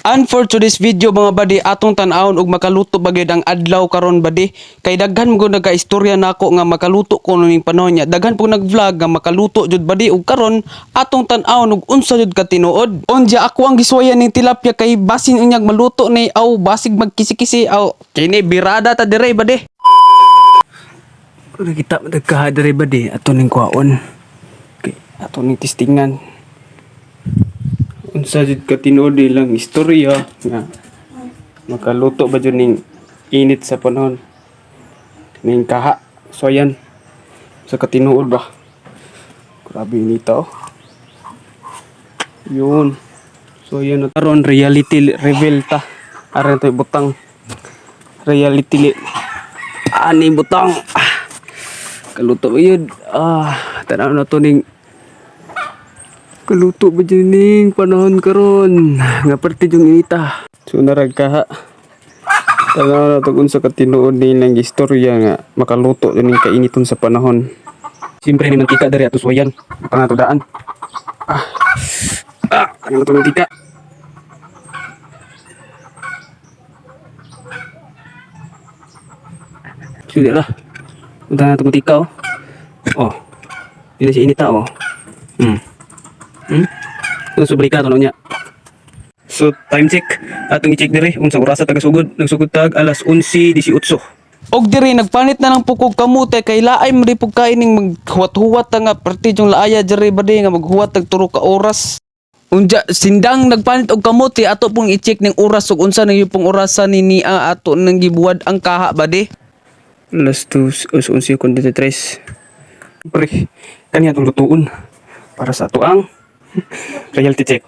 And for today's video, mga badi, atong tan-awon og makaluto ba gyud ang adlaw karon, badi, kay daghan mo nagka-istorya nako nga makaluto ko ning panahon niya. Daghan po nag-vlog nga makaluto jud, badi, ug karon atong tan-awon og unsa jud ka tinuod. Unja ako ang gisuwayan ning tilapia kay basin unyag maluto ni aw basig magkisi-kisi aw kini birada ta dire, badi. Kita magkaha dire, badi, ato ning kuhaon. Okay, ato ning testingan. Unsa jud ka tinuod ilang istorya nga makaluto ba jud ning init sa panahon ning kaha. So ayan sa katinuod ba, grabe inita oh. Yun, so ayan, karon reality reveal ta. Aron to butang reality li ani butang ah, kaluto ba yun? Ah, tanaw na to ning kaluto ba dyan ning panahon karon nga parte yung inita. So narag kaha. Tanaw na to kung sa katinuod nilang istorya nga makaluto din ning kainiton sa panahon. Siyempre ni mantika diri ato suwayan. Baka nga to daan. Ah. Ah, ano to mantika? Sili ra. Punta na to mantika oh. Oh. Dili si inita oh. Ito subrika to niya. So time check. Atong i-check diri unsa orasa taga sugod. Nagsugod tag alas 11:18. Og diri nagpanit na ng pukog kamote kay laay mo di pugkain ning maghuwat-huwat ta nga perti yung laaya diri, badi, nga maghuwat tag tulo ka oras. Unja sindang nagpanit og kamote, ato pong i-check ning oras ug unsa nang pong orasa ni niya ato nang gibuwad ang kaha, badi. Alas 2:11:43. Pre, kaniya atong lutuon para sa ato ang reality check.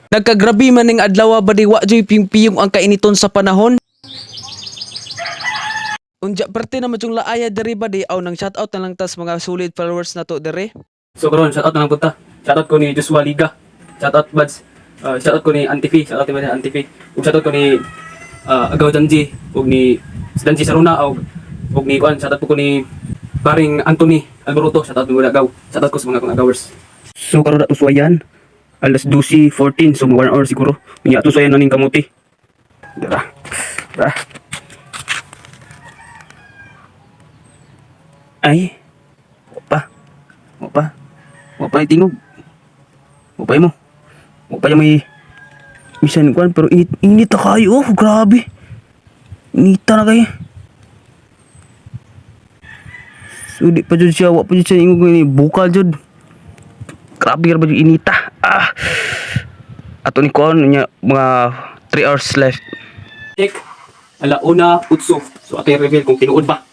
Nagkagrabi man ning adlaw, badi, wa joy piyong ang kainiton sa panahon. Unja parte naman yung laaya diri, badi, aw nang shoutout na lang tas mga solid followers na to diri. So karon shoutout na lang punta. Shoutout ko ni Joshua Liga. Shoutout buds. Shoutout ko ni Auntie Fee, shoutout ni Auntie Fee. Ug shoutout ko ni Agaw Janji ug ni Danji Saruna ug ug ni kuan, shoutout ko ni paring Anthony Alboroto, shoutout mo Agaw. Shoutout ko sa mga akong agawers. So karon ato suwayan alas 12:14, so mga 1 hour siguro. Unya ato suwayan na ning kamuti. Dira. Dira. Ay. Opa. Opa. Opa tingog. Opa mo. Opa yung may bisan kuan pero init init na kayo. Oh, grabe. Inita na kayo. So di pa jud siya, wa pa jud siya ingog ni bukal jud. Grabe ra ba jud inita. Ah. Ato ni kuan nya mga 3 hours left. Check. Ala una utso. So ato yung reveal kung tinuod ba.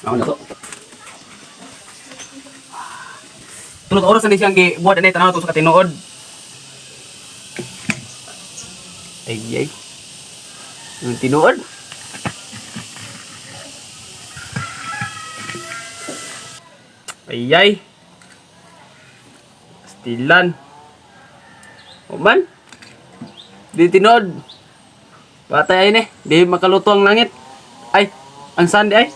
Ako na to. Tulog oras na siyang gibuhat na tanaw to sa katinuod. Ay ay. Yung tinuod. Ay ay. Stilan. Oman. Di tinuod. Batay ay ni. Di makaluto ang langit. Ay, ang sandi ay.